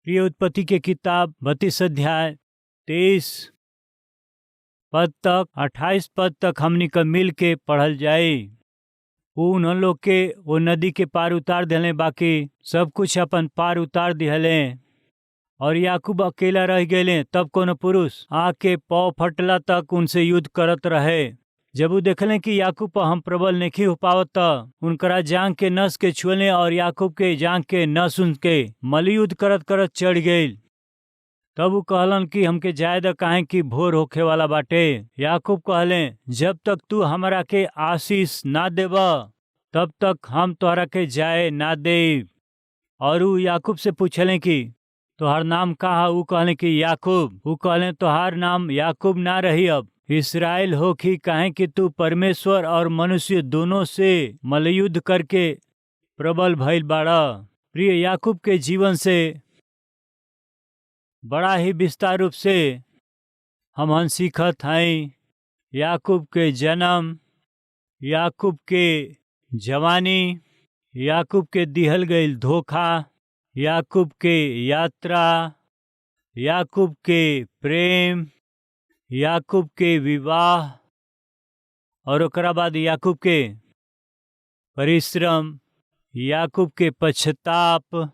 प्रिय उत्पत्ति के किताब 32 अध्याय 23 पद तक 28 पद तक हमनी के मिल के पढ़ल जाई। उ उन्हन लोग के वो नदी के पार उतार दिले, बाकी सब कुछ अपन पार उतार दिहले और याकूब अकेला रह गए। तब कोनो पुरुष आके पाँव फटला तक उनसे युद्ध करत रहे। जब वो देखले कि याकूब पर हम प्रबल नहीं हो पावत त उनकरा जांग के नस के छुअले और याकूब के जांग के नस उनके मलयुद्ध करत करत चढ़ गई। तब वो कहलन कि हमके जायद काहे कि भोर होखे वाला बाटे। याकूब कहले, जब तक तू हमरा के आशीष ना देब तब तक हम तोहरा के जाए ना देब। और ऊ याकूब से पूछले कि तोहार नाम का है? ऊ कहले कि याकूब। ऊ कहले, तोहार नाम याकूब ना रही, अब इसराइल होखी, काहे कि तू परमेश्वर और मनुष्य दोनों से मलयुद्ध करके प्रबल भइल बाड़ा। प्रिय याकूब के जीवन से बड़ा ही विस्तार रूप से हमन सीखत हई। याकूब के जन्म, याकूब के जवानी, याकूब के दिहल गईल धोखा, याकूब के यात्रा, याकूब के प्रेम, याकूब के विवाह और ओकरा बाद याकूब के परिश्रम, याकूब के पश्चाताप,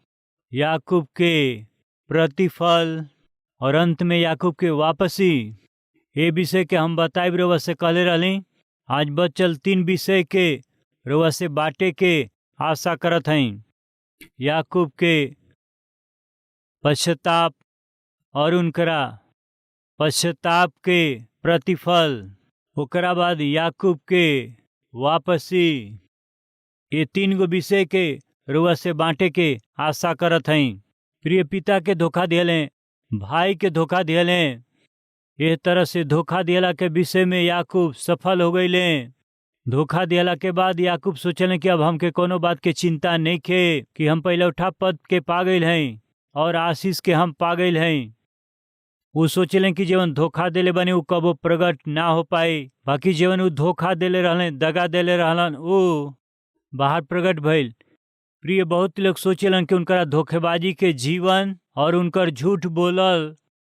याकूब के प्रतिफल और अंत में याकूब के वापसी। ये विषय के हम बताइब रउआ से कहले रहली। आज बचल 3 विषय के रउआ से बाटे के आशा करत हई। याकूब के पश्चाताप और उनकरा पश्चाताप के प्रतिफल, ओकरा बाद याकूब के वापसी। ये 3 गो विषय के रउआ से बांटे के आशा करत हई। प्रिय पिता के धोखा दिहले, भाई के धोखा दिहले। एह तरह से धोखा दिहला के विषय में याकूब सफल हो गईले। धोखा दिहला के बाद याकूब सोचले कि अब हमके कोनो बात के चिंता नहीं खे कि हम पहले पद के पा गईल हई और आशीष के हम पा गईल हई। वो सोचले कि जीवन धोखा देले बने उ कबो प्रकट ना हो पाई, बाकी जीवन उ धोखा देले रहले, दगा देले रहलन, उ बाहर प्रकट भइल। प्रिय बहुत लोग सोचलन कि उनकरा धोखेबाजी के जीवन और उनकर झूठ बोलल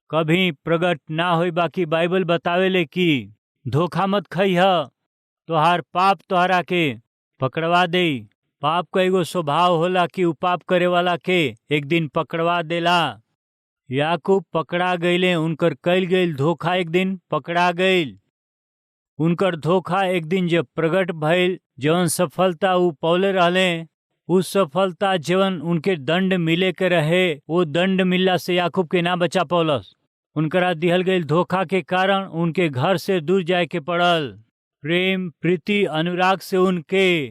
कभी प्रकट ना होई, बाकी बाइबल बतावेले कि धोखा मत खइह, तोहार पाप तोहरा के पकड़वा दे। पाप का एगो स्वभाव होला कि उ पाप करे वाला के एक दिन पकड़वा देला। याकूब पकड़ा गईले, उनकर कैल गईल धोखा एक दिन पकड़ा गईल। उनकर धोखा एक दिन जब प्रकट भइल, जवन सफलता उ पौले रहले, उस सफलता जवन उनके दंड मिले के रहे, वो दंड मिलला से याकूब के ना बचा पौलस। उनकरा दिहल गईल धोखा के कारण उनके घर से दूर जाए के पड़ल। प्रेम, प्रीति, अनुराग से उनके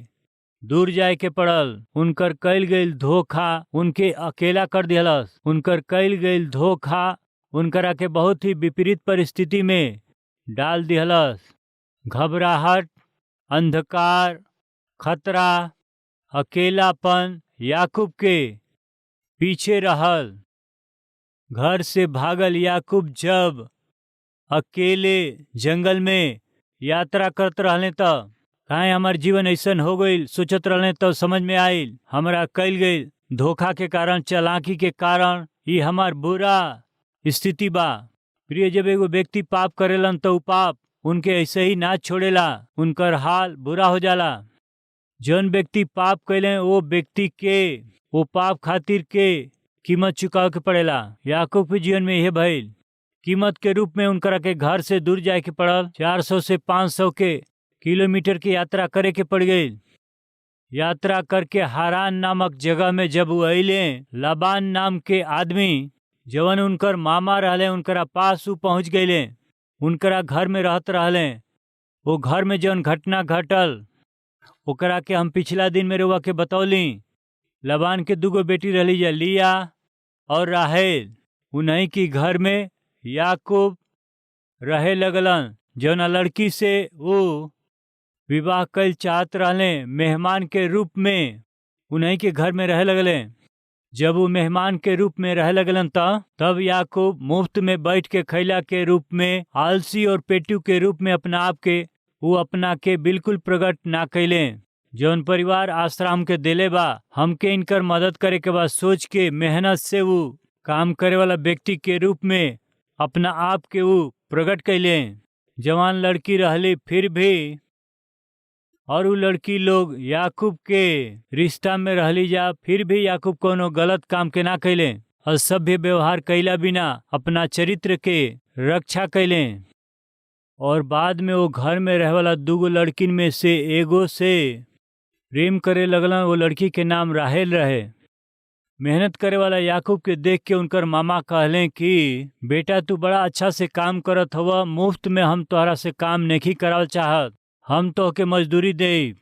दूर जाए के पड़ल। उनकर कैल गईल धोखा उनके अकेला कर दिहलस। उनकर कैल गईल धोखा उनकरा के बहुत ही विपरीत परिस्थिति में डाल दिहलस। घबराहट, अंधकार, खतरा, अकेलापन याकूब के पीछे रहल। घर से भागल याकूब जब अकेले जंगल में यात्रा करत रहले त काहे हमार जीवन ऐसन हो गईल सोचत रहले, तब समझ में आइल हमरा कैल गईल धोखा के कारण, चालाकी के कारण ये हमार बुरा स्थिति बा। प्रिय जब एगो व्यक्ति पाप करेलन तो उ पाप उनके ऐसे ही ना छोड़ेला, उनकर हाल बुरा हो जाला। जौन व्यक्ति पाप कैले वो व्यक्ति के वो पाप खातिर के कीमत चुकावे के पड़ेला। याकूब के जीवन में यह भइल। कीमत के रूप में उनकरा के घर से दूर जाए के पड़ल। 400 से 500 के किलोमीटर की यात्रा करे के पड़ गई। यात्रा करके हारान नामक जगह में जब वो अइले, लाबान नाम के आदमी जवन उनकर मामा रहले उनकरा पास उ पहुँच गईले। उनकरा घर में रहत रहले। वो घर में जवन घटना घटल ओकरा के हम पिछला दिन में रउआ के बतौली। लाबान के 2 बेटी रहली जा, लिया और राहेल। उन्हीं की घर में याकूब रहे लगलन। जौना लड़की से वो विवाह कैल चाहत रहले, मेहमान के रूप में उन्हीं के घर में रहे लगले। जब वो मेहमान के रूप में रहे लगलन तब याकूब मुफ्त में बैठ के खैला के रूप में, आलसी और पेटू के रूप में अपना आप के वो अपना के बिल्कुल प्रकट ना कैले। जौन परिवार आश्रम के देले बा, हमके इनकर मदद करे के बाद सोच के मेहनत से वो काम करे वाला व्यक्ति के रूप में अपना आप के ऊ प्रकट कैले। जवान लड़की रहली फिर भी, और उ लड़की लोग याकूब के रिश्ता में रहली जा, फिर भी याकूब कोनो गलत काम के ना कैले। असभ्य व्यवहार कैला बिना अपना चरित्र के रक्षा कैले। और बाद में वो घर में रहे वाला दूगो लड़किन में से एगो से प्रेम करे लगलन। वो लड़की के नाम राहेल रहे। मेहनत करे वाला याकूब के देख के उनकर मामा कहले कि बेटा तू बड़ा अच्छा से काम करत हव, मुफ्त में हम तोहरा से काम नहीं करावल चाहत, हम तोहके मजदूरी दे,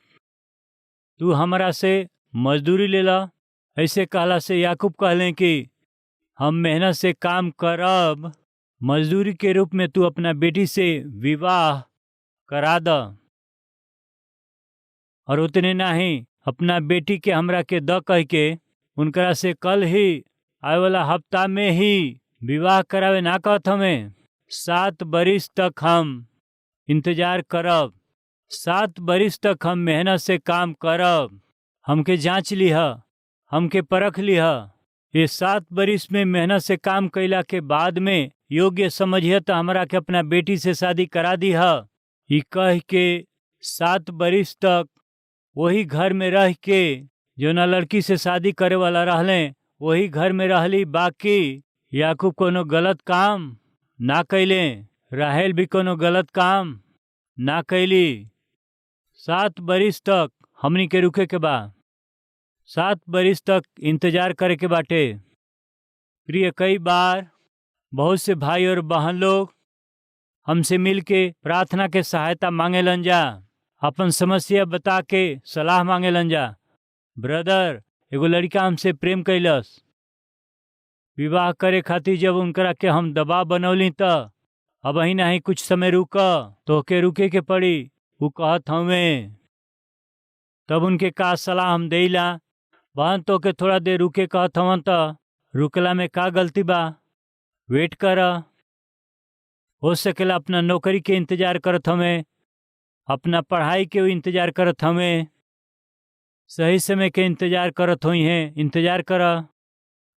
तू हमरा से मजदूरी ले ला। ऐसे कहला से याकूब कहले कि हम मेहनत से काम करब, मजदूरी के रूप में तू अपना बेटी से विवाह करा द, और उतने नहीं अपना बेटी के हमरा के the कह के उनकरा से कल ही आए वाला हफ्ता में ही विवाह करावे ना कहत हमें। 7 बरिस तक हम इंतजार करब, 7 बरिस तक हम मेहनत से काम करब, हमके जांच लिह, हमके परख लिह। ये 7 बरिस में मेहनत से काम कैला के बाद में योग्य समझिए तो हमरा के अपना बेटी से शादी करा दीह। ये कह के 7 बरिस तक वही घर में रह के जो ना लड़की से शादी करे वाला रहले वही घर में रहली। बाकी याकूब कोनो गलत काम ना कैले, राहेल भी कोनो गलत काम ना कैली। 7 बरिस तक हमनी के रुके के बा, 7 बरिस तक इंतजार करे के बाटे। प्रिय, कई बार बहुत से भाई और बहन लोग हमसे मिल के प्रार्थना के सहायता मांगेलन जा, अपन समस्या बता के सलाह मांगेलन जा। ब्रदर, एगो लड़का हमसे प्रेम कैलस, विवाह करे खातिर जब उनकरा के हम दबाव बनौली त अब ही नहीं कुछ समय रुक, तोहके रुके के पड़ी, वो कहत हमें। तब उनके का सलाह हम देला, बहन तोहके थोड़ा देर रुके कहत हवन, त रुकला में का गलती बा, वेट कर। हो सकेला अपना नौकरी के इंतजार करत हमें, अपना पढ़ाई के इंतजार करत हमें, सही समय के इंतजार करत हुई हैं, इंतजार कर।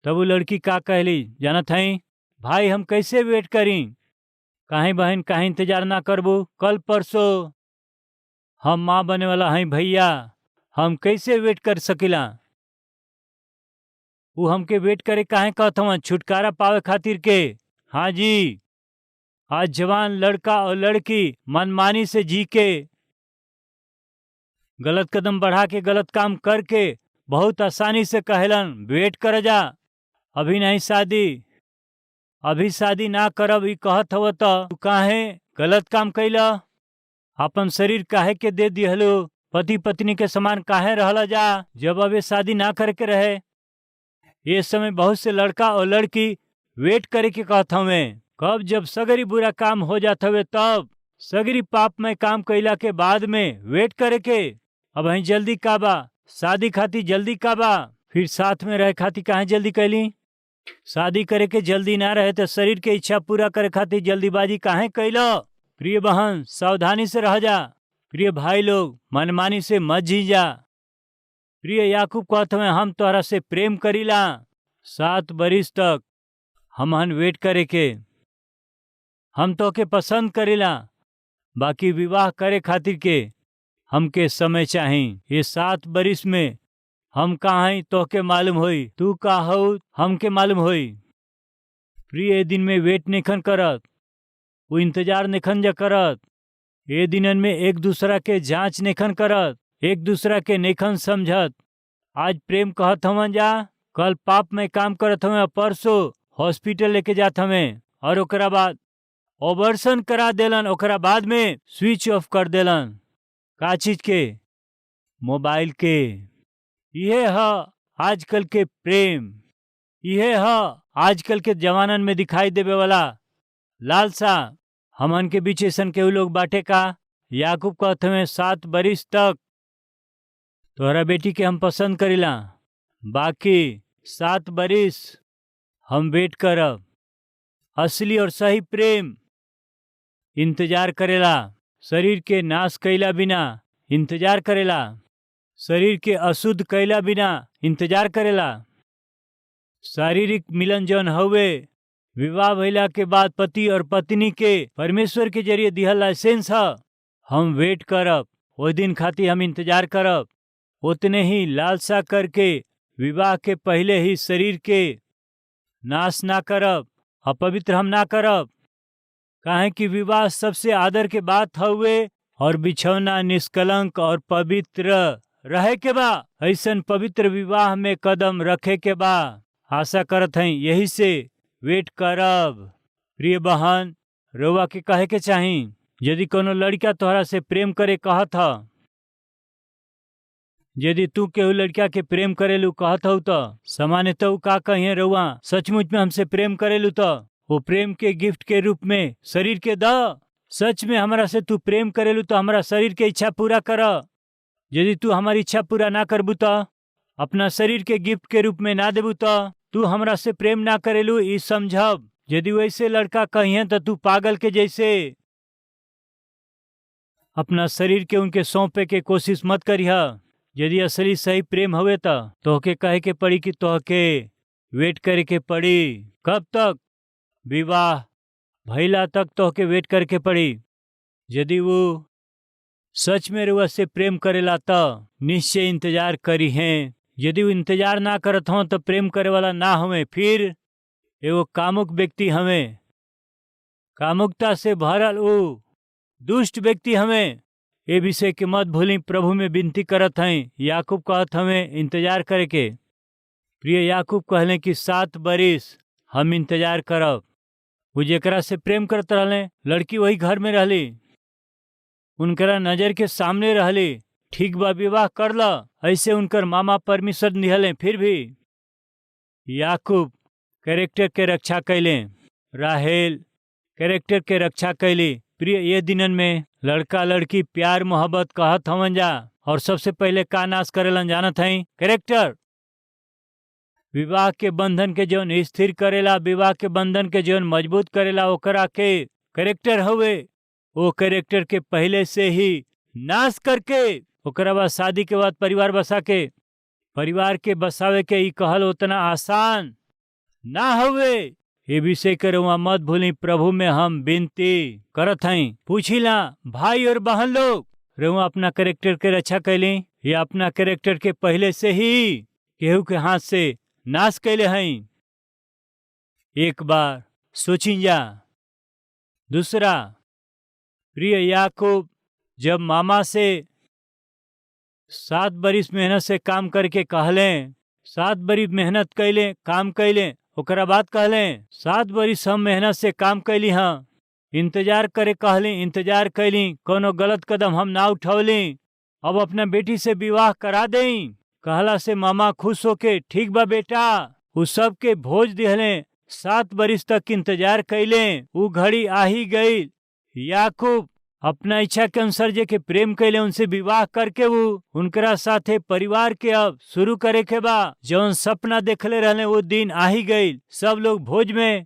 तब वो लड़की का कहली, जानत हई भाई हम कैसे वेट करी, काहे बहन काहे इंतजार ना करबू, कल परसों हम माँ बने वाला हई भैया, हम कैसे वेट कर सकिला। वो हमके वेट करे काहे कहत हवन, छुटकारा पावे खातिर के। हाँ जी, आज जवान लड़का और लड़की मनमानी से जी के गलत कदम बढ़ा के गलत काम करके बहुत आसानी से कहलन वेट कर जा, अभी नहीं शादी, अभी शादी ना करब। ई कहत हव त तू काहे गलत काम कैला, अपन शरीर काहे के दे दिहलो, पति पत्नी के समान काहे रहला जा जब अबे शादी ना करे के रहे। ये समय बहुत से लड़का और लड़की वेट करे के कहत हवे, कब जब सगरी बुरा काम हो जात हवे तब सगरी पाप में काम कैला के बाद में वेट करे के। अब हई जल्दी का बा, शादी खाती जल्दी का बा, फिर साथ में रहे खाती काहे जल्दी कैली। शादी करे के जल्दी ना रहे तो शरीर के इच्छा पूरा करे खातिर जल्दीबाजी काहे कैलो। प्रिय बहन, सावधानी से रह जा। प्रिय भाई लोग, मनमानी से मत जी जा। प्रिय याकूब कहत हवे हम तोहरा से प्रेम करीला, 7 बरिस तक हमहन वेट करे के, हम तोहके पसंद करीला, बाकी विवाह करे खातिर के हमके समय चाही। ये 7 बरिस में हम कहाँ हई तोहके मालूम होई, तू का हऊ हमके मालूम होई। प्रिय, ए दिन में वेट निखन करत, वो इंतजार निखन जा करत, ए दिनन में एक दूसरा के जांच निखन करत, एक दूसरा के निखन समझत। आज प्रेम कहत हवन जा, कल पाप में काम करत हमें, परसों हॉस्पिटल लेके जात हमें, और ओकरा बाद ऑपरेशन करा देलन, ओकरा बाद में स्विच ऑफ कर देलन। का चीज के? मोबाइल के। यह है आजकल के प्रेम, यह है आजकल के जवानन में दिखाई देवे वाला लालसा। हमन के बीच ऐसन के लोग बाटे का। याकूब कहत हमें 7 बरिस तक तोहरा बेटी के हम पसंद करीला, बाकी 7 बरिस हम वेट करब। असली और सही प्रेम इंतजार करेला, शरीर के नाश कैला बिना इंतजार करेला, शरीर के अशुद्ध कैला बिना इंतजार करेला, शारीरिक मिलन जौन हवे विवाह भइला के बाद पति और पत्नी के परमेश्वर के जरिए दिहल लाइसेंस ह। हम वेट करब, ओहि दिन खातिर हम इंतजार करब। उतने ही लालसा करके विवाह के पहले ही शरीर के नाश ना करब, अपवित्र हम ना करब, काहे कि विवाह सबसे आदर के बात हवे और बिछौना निष्कलंक और पवित्र रहे के बा। ऐसन पवित्र विवाह में कदम रखे के बा। आशा करत हई यही से वेट करब। प्रिय बहन, रउआ के कहे के चाही, यदि कोनो लड़का तोहरा से प्रेम करे कहत ह, यदि तू केहू लड़का के प्रेम करेलू कहत हऊ त सामान्यतः उ का कहिए रउआ सचमुच में हमसे प्रेम करेलू त वो प्रेम के गिफ्ट के रूप में शरीर के द। सच में हमरा से तू प्रेम करेलू तो हमारा शरीर के इच्छा पूरा कर। यदि तू हमारी इच्छा पूरा ना करबू त, अपना शरीर के गिफ्ट के रूप में ना देबू त तू हमरा से प्रेम ना करेलू ई समझब। यदि वैसे लड़का कहिए त तू पागल के जैसे अपना शरीर के उनके सौंपे के कोशिश मत करिह। यदि असली सही प्रेम हवे त तोहके कहे के पड़ी कि तोहके वेट करे के पड़ी। कब तक? विवाह भइला तक तोहके वेट करे के पड़ी। यदि वो सच में रुआ से प्रेम करेला त निश्चय इंतजार करी हैं। यदि वो इंतजार ना करत हों तो प्रेम करे वाला ना हमें, फिर एगो कामुक व्यक्ति हमें, कामुकता से भरल ऊ दुष्ट व्यक्ति हमें। ए विषय के मत भूली, प्रभु में विनती करत हई। याकूब कहत हमें इंतजार करे के। प्रिय याकूब कहले कि 7 बरिस हम इंतजार करब। वो जेकरा से प्रेम करत रहले, लड़की वही घर में रहली, उनकरा नजर के सामने रहली। ठीक बा, विवाह कर ल, ऐसे उनकर मामा परमिशन दिहले। फिर भी याकूब कैरेक्टर के रक्षा कैले, राहेल कैरेक्टर के रक्षा कैली। प्रिय, ये दिनन में लड़का लड़की प्यार मोहब्बत कहत हवन जा, और सबसे पहले का नाश करेलन जानत हई? कैरेक्टर। विवाह के बंधन के जौन स्थिर करेला, विवाह के बंधन के जौन मजबूत करेला, ओकरा के कैरेक्टर हवे। वो कैरेक्टर के पहले से ही नाश करके ओकरा बाद शादी के बाद परिवार बसा के, परिवार के बसावे के ई कहल उतना आसान ना हवे। ये विषय के रउआ मत भूली। प्रभु में हम विनती करत हई, पूछिला भाई और बहन लोग, रउआ अपना कैरेक्टर के रक्षा कैली या अपना कैरेक्टर के पहले से ही केहू के हाथ से नाश कैले हई? एक बार सोची जा। दूसरा, प्रिय याकूब जब मामा से 7 बरिस मेहनत से काम करके कहले, 7 बरिस मेहनत कैले, काम कैले, ओकरा बाद कहले 7 बरिस हम मेहनत से काम कैली हाँ, इंतजार करे कहली, इंतजार कैली, कोनो गलत कदम हम ना उठौली, अब अपना बेटी से विवाह करा देई। कहला से मामा खुश होके ठीक बा बेटा, उ सब के भोज दिहले। 7 बरिस तक इंतजार कैले, उ घड़ी आ ही गई। याकूब अपना इच्छा के अनुसार जे के प्रेम कैले उनसे विवाह करके वो उनकरा साथे परिवार के अब शुरू करे के बा। जौन सपना देखले रहले वो दिन आ ही गई। सब लोग भोज में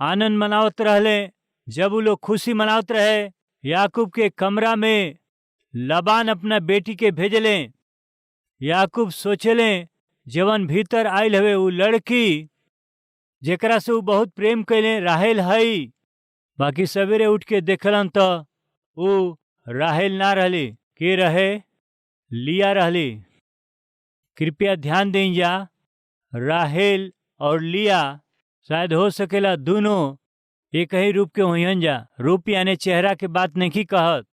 आनंद मनावत रहले। जब वो लोग खुशी मनावत रहे, याकूब के कमरा में लबान अपना बेटी के भेजले। याकूब सोचले जवन भीतर आयल हवे वो लड़की जेकरा से वो बहुत प्रेम कैले राहेल हई। बाकी सवेरे उठ के देखलन त वो राहेल ना रहली, के रहे? लिया रहली। कृपया ध्यान दें जा, राहेल और लिया शायद हो सकेला दोनों एक ही रूप के होहन जा। रूप यानी चेहरा के बात नहीं कहत।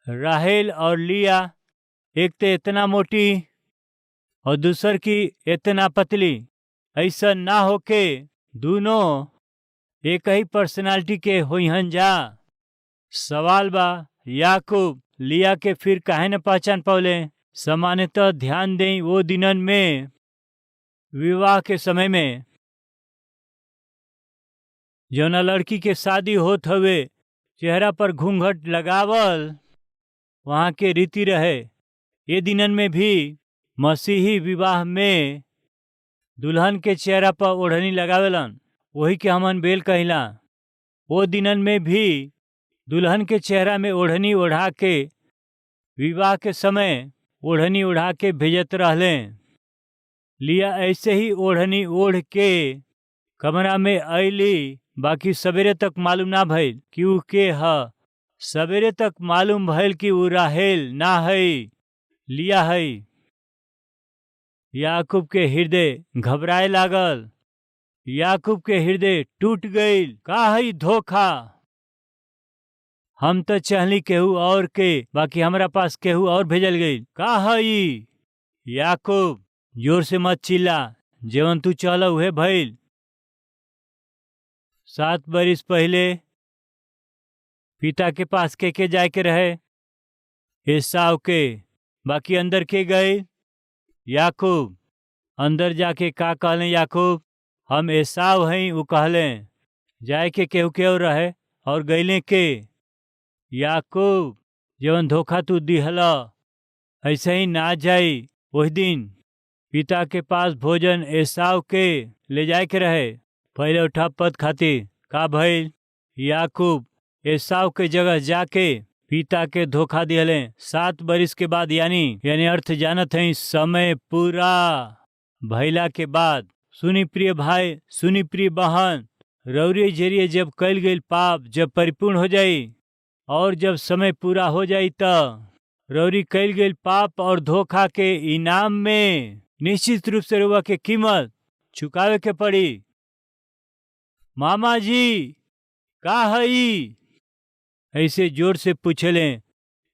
राहेल और लिया एक तो इतना मोटी और दूसर की इतना पतली, ऐसा ना होके दोनों एक ही पर्सनालिटी के होहन जा। सवाल बा, याकूब लिया के फिर काहे न पहचान पौले? सामान्यतः ध्यान दें वो दिनन में विवाह के समय में जौना लड़की के शादी होत हवे चेहरा पर घूंघट लगावल वहाँ के रीति रहे। ये दिनन में भी मसीही विवाह में दुल्हन के चेहरा पर ओढ़नी लगावेलन, वही के हमन बेल कहिला। वो दिनन में भी दुल्हन के चेहरा में ओढ़नी ओढ़ा के विवाह के समय ओढ़नी ओढ़ा के भेजत रहले। लिया ऐसे ही ओढ़नी ओढ़ के कमरा में अली, बाकी सवेरे तक मालूम ना भइल कि ऊ के ह। सवेरे तक मालूम भइल कि ऊ राहेल ना है, लिया है। याकूब के हृदय घबराए लागल, याकूब के हृदय टूट गईल। का है धोखा? हम तो चाहली केहू और के, बाकी हमरा पास केहू और भेजल गईल। का है? याकूब जोर से मत चिल्ला, जेवन तू चल उहे भइल। 7 बरिस पहले पिता के पास के जाए के रहे? एसाव के। बाकी अंदर के गए? याकूब। अंदर जाके का कहले याकूब? हम एसाव हैं, वो कहले। जाए के केहू के और रहे और गईले के? याकूब। जवन धोखा तू दिहला ऐसे ही ना जाई। वही दिन पिता के पास भोजन एसाव के ले जाए के रहे, पहले उठा पद खातिर। का भइल? याकूब एसाव के जगह जाके पिता के धोखा दिहले। 7 बरिस के बाद, यानी अर्थ जानत है समय पूरा भइला के बाद। सुनी प्रिय भाई, सुनी प्रिय बहन, रौरे जरिए जब कैल गईल पाप जब परिपूर्ण हो जाई और जब समय पूरा हो जाई त रौरी कैल गईल पाप और धोखा के इनाम में निश्चित रूप से रुआ के कीमत चुकावे के पड़ी। मामा जी का हई? ऐसे जोर से पूछले।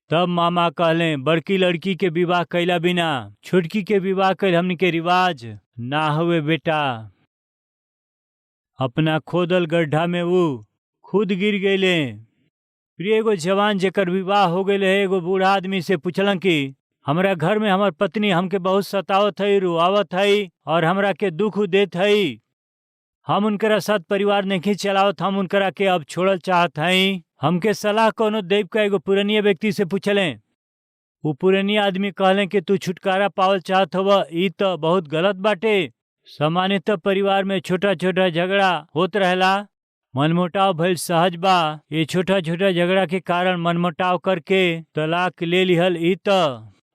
तब मामा कहले, बड़की लड़की के विवाह कैला बिना छोटकी के विवाह कैल हमनी के रिवाज ना हुए बेटा। अपना खोदल गड्ढा में वो खुद गिर गईले। प्रिय एगो जवान जेकर विवाह हो गए है एगो बूढ़ा आदमी से पूछलन कि हमरा घर में हमार पत्नी हमके बहुत सतावत है, रुआवत है और हमरा के दुख देत है। हम उनकरा साथ परिवार नहीं चलावत, हम उनकरा के अब छोड़ल चाहत हई। हमके सलाह कोनो देव का एगो पुरनिया व्यक्ति से पूछले। वो पुरनिया आदमी कहले कि तू छुटकारा पावल चाहत हव, ई तो बहुत गलत बाटे। सामान्यतः परिवार में छोटा छोटा झगड़ा होत रहेला, मनमुटाव भइल सहज बा। ये छोटा छोटा झगड़ा के कारण मनमुटाव करके तलाक ले लिहल ई तो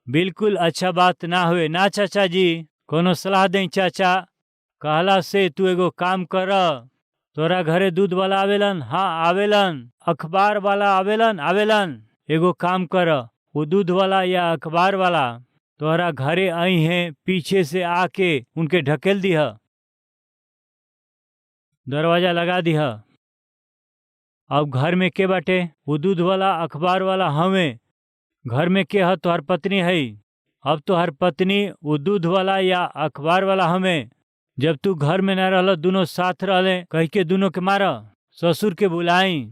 बिल्कुल अच्छा बात ना हुए ना। चाचा जी कोनो सलाह दें चाचा। कहला से तू एगो काम कर, तोरा घरे दूध वाला आवेलन? हाँ आवेलन। अखबार वाला आवेलन? आवेलन। एगो काम कर, वो दूध वाला या अखबार वाला तोरा घरे आई हैं, पीछे से आके उनके ढकेल दीह, दरवाजा लगा दीह। अब घर में के बाटे? वो दूध वाला अखबार वाला हमें। घर में के ह? तोहर पत्नी है। अब तोहर पत्नी वो दूध वाला या अखबार वाला हमें। जब तू घर में न रहल दोनों साथ रहले, कह के दोनों के मार, ससुर के बुलाई।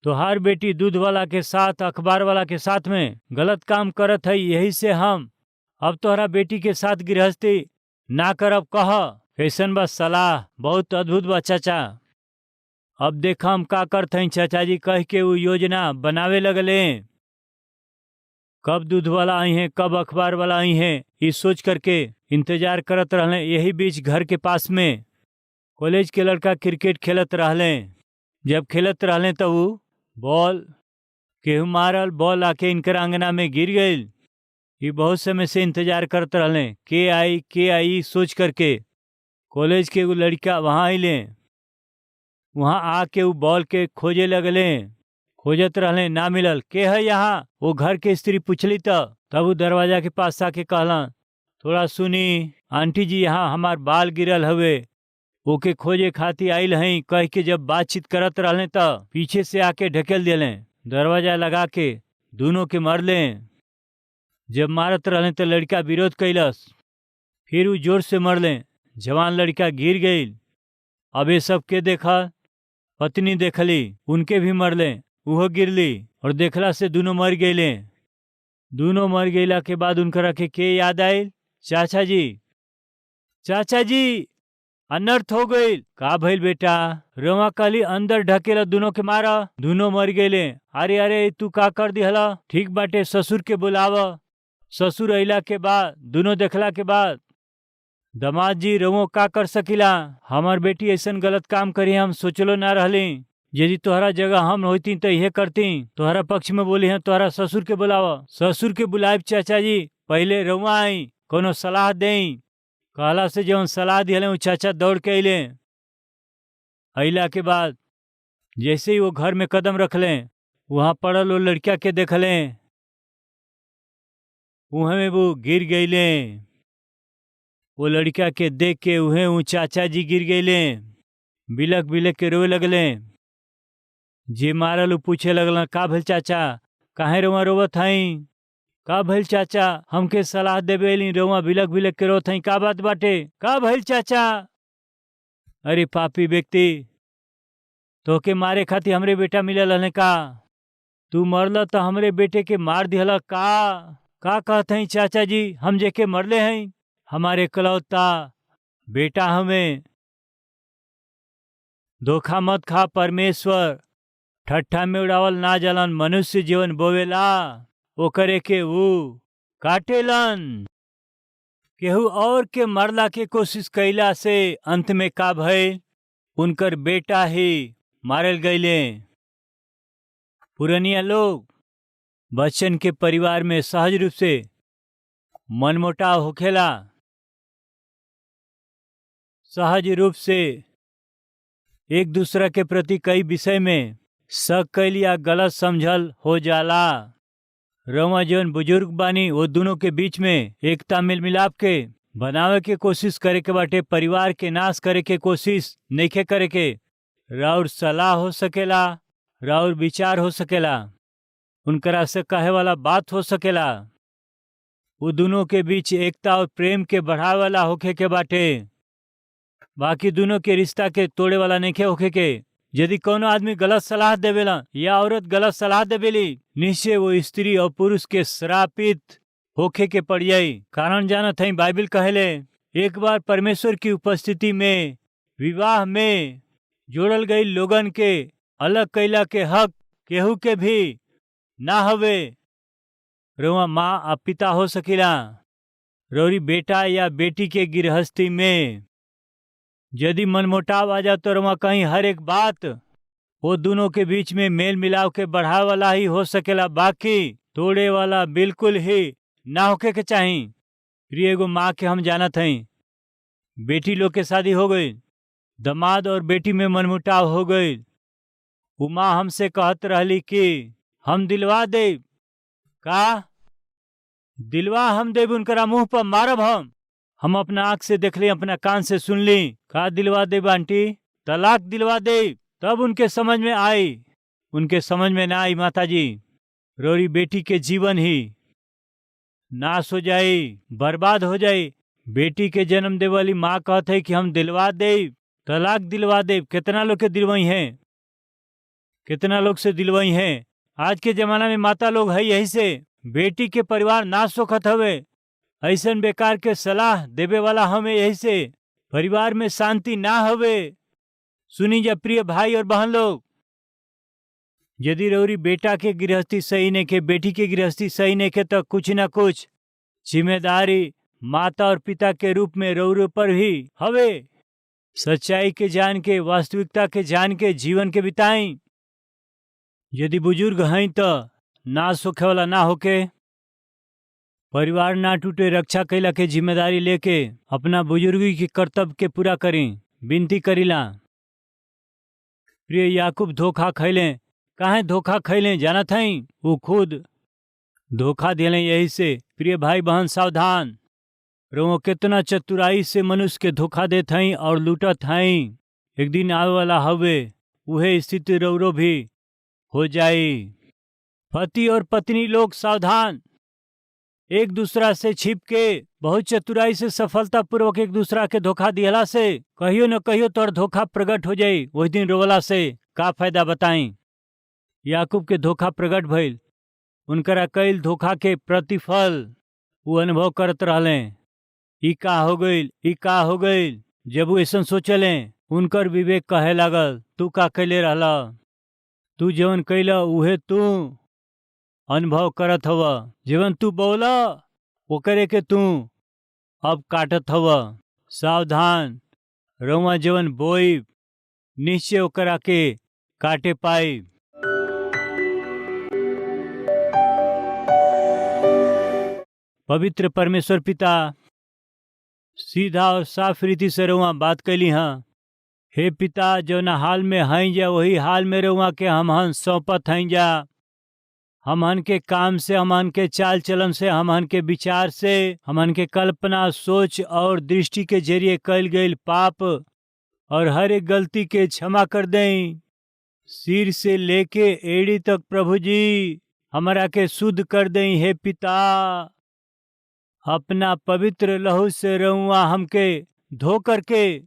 तोहार बेटी दूध वाला के साथ अखबार वाला के साथ में गलत काम करत है, यही से हम अब तोहरा बेटी के साथ गृहस्थी ना करब। कह कैसन बा सलाह? बहुत अद्भुत बा चाचा। अब देखा हम का करत हई चाचा जी, कह के वो योजना बनावे लगले। कब दूध वाला आई है, कब अखबार वाला आई है, ये सोच करके इंतजार करत रहले। यही बीच घर के पास में कॉलेज के लड़का क्रिकेट खेलत रहले। जब खेलत रहले तब वो बॉल केहू मारल, बॉल आके इनकर अंगना में गिर गईल। ये बहुत समय से इंतजार करत रहले, के आई सोच करके। कॉलेज के एगो लड़का वहाँ अइले, वहाँ आके वो बॉल के खोजे लगले, खोजत रहले, ना मिलल। के है यहाँ? वो घर के स्त्री पूछली। तब वो दरवाजा के पास आके कहला, थोड़ा सुनी आंटी जी, यहाँ हमार बाल गिरल हवे, ओके खोजे खातिर आइल हई। कह के जब बातचीत करत रहले त पीछे से आके ढकेल दिले, दरवाजा लगा के दोनों के मरले। जब मारत रहले त लड़का विरोध कैलस, फिर वो जोर से मरले, जवान लड़का गिर गईल। अब ये सब के देखा? पत्नी देखली, उनके भी मरले, उहो गिरली और देखला से दोनों मर गईले। दोनों मर गईला के बाद उनकरा के याद आयल? चाचा जी, चाचा जी अनर्थ हो गईल। का भइल बेटा? रोमा कहली अंदर ढकेला दोनों के मारा, दोनों मर गईले। अरे अरे तू का कर दिहला? ठीक बाटे, ससुर के बुलाव। ससुर अइला के बाद दोनों देखला के बाद दामाद जी रोमो का कर सकिला? हमार बेटी ऐसन गलत काम करी हम सोचलो ना रहली। यदि तोहरा जगह हम होती तो यह करती। तोहरा पक्ष में बोली है, तोहरा ससुर के बुलाव। ससुर के बुलाए चाचा जी, पहले रउआ आई, कोनो सलाह देई। कहला से जवन सलाह दिहले उ चाचा दौड़ के अइले। अइला के बाद जैसे ही वो घर में कदम रखले, वहाँ पड़ल वो लड़किया के देखले, उहे में वो गिर गईले। वो लड़का के देख के उहे ऊ चाचा जी गिर गईले, बिलख बिलख के रोए लगले। जे मारल उ पूछे लगलन, का भइल चाचा, काहे रोवा रोवत हई? का भइल चाचा, हमके सलाह देवे अइली, रोवा बिलख बिलख के रोवत हई, का बात बाटे, का भइल चाचा? अरे पापी व्यक्ति, तोहके मारे खातिर हमरे बेटा मिलल हले का? तू मरल तो हमरे बेटे के मार दिहल का? का कहत हई चाचा जी, हम जेके मरले हई, हमारे इकलौता बेटा हमें। धोखा मत खा, परमेश्वर ठट्ठा में उड़ावल ना जलन। मनुष्य जीवन बोवेला, ओकरे के ऊ काटेलन। केहू और के मरला के कोशिश कैला से अंत में का भइल? उनकर बेटा ही मारल गईले। पुरनिया लोग बच्चन के परिवार में सहज रूप से मनमुटाव होखेला। सहज रूप से एक दूसरा के प्रति कई विषय में शक कैल या गलत समझल हो जाला। रवा जौन बुजुर्ग बानी वो दोनों के बीच में एकता मेल मिलाप के बनावे के कोशिश करे के बाटे, परिवार के नाश करे के कोशिश नइखे करे के। राउर सलाह हो सकेला, राउर विचार हो सकेला, उनकरा से कहे वाला बात हो सकेला। वो दोनों के बीच एकता और प्रेम के बढ़ावे वाला होखे के बाटे, बाकी दोनों के रिश्ता के तोड़े वाला नइखे होखे के। यदि कोनो आदमी गलत सलाह देवेला या औरत गलत सलाह देवेली, निश्चय वो स्त्री और पुरुष के श्रापित होखे के पड़ जाई। कारण जानत हई, बाइबिल कहेले, एक बार परमेश्वर की उपस्थिति में विवाह में जोड़ल गई लोगन के अलग कैला के हक केहू के भी ना हवे। रउआ माँ आ पिता हो सकीला, रौरी बेटा या बेटी के गृहस्थी में यदि मनमुटाव आ जाए तो रउआ कहीं हर एक बात वो दोनों के बीच में मेल मिलाव के बढ़ावे वाला ही हो सकेला, बाकी तोड़े वाला बिल्कुल ही ना होके के चाही। प्रिय, एगो माँ के हम जानत हई, बेटी लोग के शादी हो गई, दमाद और बेटी में मनमुटाव हो गई। उ माँ हमसे कहत रहली कि हम दिलवा देब। का दिलवा हम देब? उनकरा मुंह पर मारब हम अपना आँख से देख ली, अपना कान से सुन ली। का दिलवा देब आंटी? तलाक दिलवा दे। तब उनके समझ में आई, उनके समझ में ना आई माताजी, रोरी बेटी के जीवन ही नाश हो जाई, बर्बाद हो जाई। बेटी के जन्म दे वाली माँ कहत है कि हम दिलवा देब, तलाक दिलवा देब। कितना लोग के दिलवाई हैं, कितना लोग से दिलवाई हैं। आज के जमाना में माता लोग है यही से बेटी के परिवार नाश होखत हवे। ऐसन बेकार के सलाह देवे वाला हमें यही से परिवार में शांति ना हवे। सुनी जा प्रिय भाई और बहन लोग, यदि रौरी बेटा के गृहस्थी सही नहीं के, बेटी के गृहस्थी सही नहीं के, तो कुछ ना कुछ जिम्मेदारी माता और पिता के रूप में रौरे पर ही हवे। सच्चाई के जान के, वास्तविकता के जान के जीवन के बिताई। यदि बुजुर्ग हैं तो नाश होखे वाला ना होके, परिवार ना टूटे, रक्षा कैला के जिम्मेदारी लेके अपना बुजुर्गी के कर्तव्य के पूरा करी, विनती करीला। प्रिय, याकूब धोखा खैले। काहे धोखा खैले जानत हई? वो खुद धोखा दिले। यही से प्रिय भाई बहन सावधान रहो। कितना चतुराई से मनुष्य के धोखा देत हई और लूटत हई। एक दिन आवे वाला हवे, उहे स्थिति रौरो भी हो जाई। पति और पत्नी लोग सावधान, एक दूसरा से छिप के बहुत चतुराई से सफलता पूर्वक एक दूसरा के धोखा दिहला से कहियो न कहियो तोर धोखा प्रकट हो जाई। वही दिन रोवला से का फायदा बताई? याकूब के धोखा प्रकट भइल, उनकरा कैल धोखा के प्रतिफल वो अनुभव करत रहले। ई का हो गईल, ई का हो गईल। जब वो ऐसा सोचले, उनकर विवेक कहे लागल, तू का कैले रहला? तू जवन कैला उहे तू अनुभव करत हव। जीवन तू बोला ओकरे के तू अब काटत हव। सावधान रउआ, जीवन बोई निश्चय ओकरा के काटे पाई। पवित्र परमेश्वर पिता, सीधा और साफ रीति से रउआ बात कैली हाँ। हे पिता, जौना हाल में हई जा वही हाल में रउआ के हमहन सौंपत हई जा। हमहन के काम से, हमहन के चाल चलन से, हमहन के विचार से, हमहन के कल्पना, सोच और दृष्टि के जरिए कैल गईल पाप और हर एक गलती के क्षमा कर दें। सिर से लेके एड़ी तक प्रभु जी हमरा के शुद्ध कर दें। हे पिता, अपना पवित्र लहू से रउआ हमके धो करके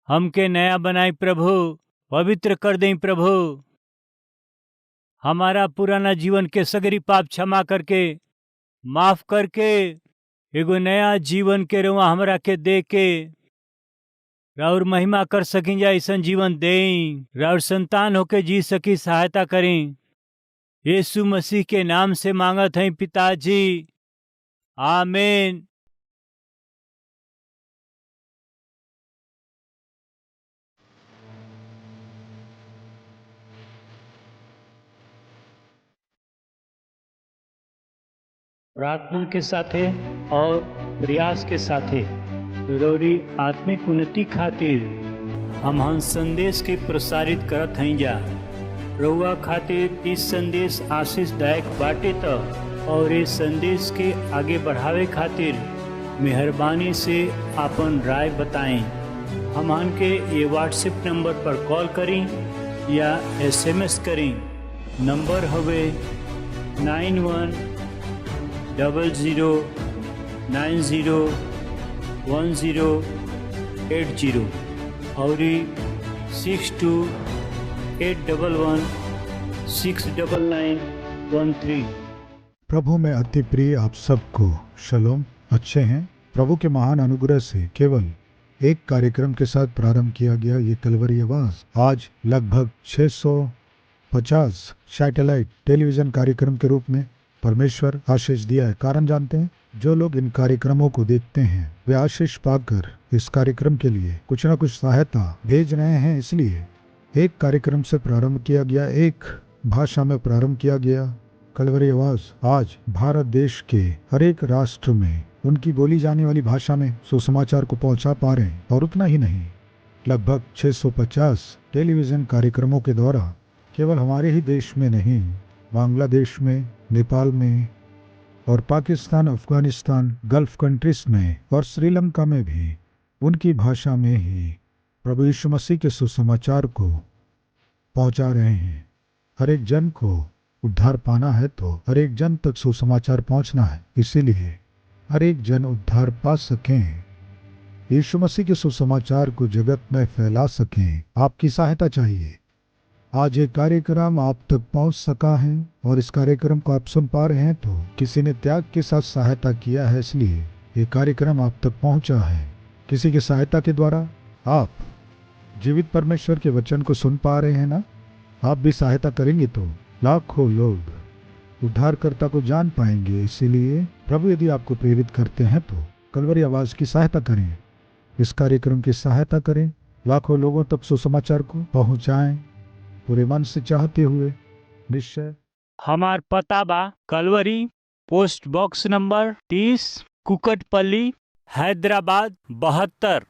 हमके नया बनाई प्रभु, पवित्र कर दें प्रभु। हमारा पुराना जीवन के सगरी पाप क्षमा करके, माफ करके, एगो नया जीवन के रउआ हमरा के दे के राउर महिमा कर सकी जा, ऐसा जीवन दें, राउर संतान होके जी सकी, सहायता करें। यीशु मसीह के नाम से मांगत हैं पिताजी, आमीन। प्रार्थना के साथे और प्रयास के साथे रौरी आत्मिक उन्नति खातिर हम संदेश के प्रसारित करत हई जा। रउआ खातिर इस संदेश आशीषदायक बाटे त और इस संदेश के आगे बढ़ावे खातिर मेहरबानी से आपन राय बताएं। हमहन के ये व्हाट्सएप नंबर पर कॉल करें या एसएमएस करें। नंबर हवे 9100901080 और 6281169913। प्रभु में अति प्रिय आप सबको शलोम। अच्छे हैं। प्रभु के महान अनुग्रह से केवल एक कार्यक्रम के साथ प्रारंभ किया गया ये कलवरी आवाज़ आज लगभग 650 सैटेलाइट टेलीविज़न कार्यक्रम के रूप में परमेश्वर आशीष दिया है। कारण जानते हैं, जो लोग इन कार्यक्रमों को देखते हैं वे आशीष पाकर इस कार्यक्रम के लिए कुछ ना कुछ सहायता भेज रहे हैं। इसलिए एक कार्यक्रम से प्रारंभ किया गया, एक भाषा में प्रारंभ किया गया कलवरी आवाज़ आज भारत देश के हर एक राष्ट्र में उनकी बोली जाने वाली भाषा में सुसमाचार को पहुंचा पा रहे हैं। और उतना ही नहीं, लगभग 650 टेलीविज़न कार्यक्रमों के द्वारा केवल हमारे ही देश में नहीं, बांग्लादेश में, नेपाल में और पाकिस्तान, अफगानिस्तान, गल्फ कंट्रीज में और श्रीलंका में भी उनकी भाषा में ही प्रभु यीशु मसीह के सुसमाचार को पहुंचा रहे हैं। हर एक जन को उद्धार पाना है तो हर एक जन तक सुसमाचार पहुंचना है। इसीलिए हर एक जन उद्धार पा सकें, यीशु मसीह के सुसमाचार को जगत में फैला सकें, आपकी सहायता चाहिए। आज ये कार्यक्रम आप तक पहुंच सका है और इस कार्यक्रम को आप सुन पा रहे हैं तो किसी ने त्याग के साथ सहायता किया है, इसलिए ये कार्यक्रम आप तक पहुंचा है। किसी की सहायता के द्वारा आप जीवित परमेश्वर के वचन को सुन पा रहे हैं ना। आप भी सहायता करेंगे तो लाखों लोग उद्धारकर्ता को जान पाएंगे। इसीलिए प्रभु यदि आपको प्रेरित करते हैं तो कलवरी आवाज़ की सहायता करें, इस कार्यक्रम की सहायता करें, लाखों लोगों तक सुसमाचार को पहुंचाएं, पूरे मन से चाहते हुए निश्चय। हमार पता बा Calvary, post box number 30, Kukatpally, Hyderabad 72।